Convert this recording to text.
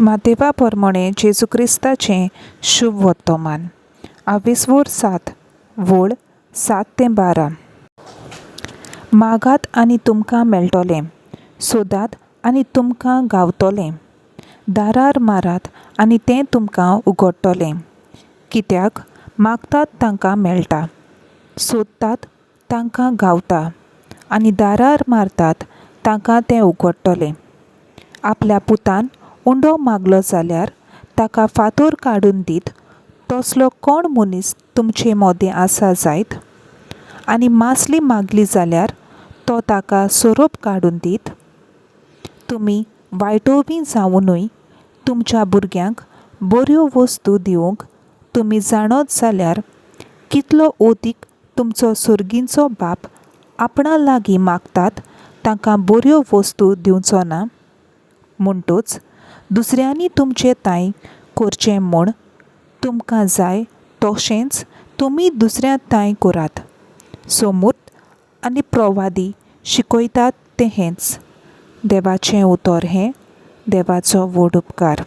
मातेवा पोरमोणें जेजू क्रिस्ताचें शुभ वर्तमान आवेसवोर सात वोळ सात ते बारा. मागात आनी तुमकां मेळटलें, सोदात आनी तुमकां गावतलें, दारार मारात आनी तें तुमकां उगडटलें. कित्याक मागतात तांकां मेळटा, सोदतात तांकां गावता आनी दारार मारतात तांकां तें उगडटलें. आपल्या पुतान उंडो मागलो जाल्यार ताका फातोर काडून दीत तसलो कोण मनीस तुमचे मोदें आसा जायत? आनी मासली मागली जाल्यार तो ताका सोरोप काडून दीत? तुमी वायटोवी जावुनूय तुमच्या भुरग्यांक बऱ्यो वस्तू दिवंक तुमी जाणत जाल्यार कितलो ओदीक तुमचो सर्गींचो बाप आपणा लागीं मागतात तांकां बऱ्यो वस्तू दिवचो ना? म्हणटूच दुसऱ्यांनी तुमचे तांय करचें म्हूण तुमकां जाय तशेंच तुमी दुसऱ्या तांय करात. सोमूत आनी प्रवादी शिकयतात तें हेंच. देवाचें उतर हें देवाचो व्हड उपकार.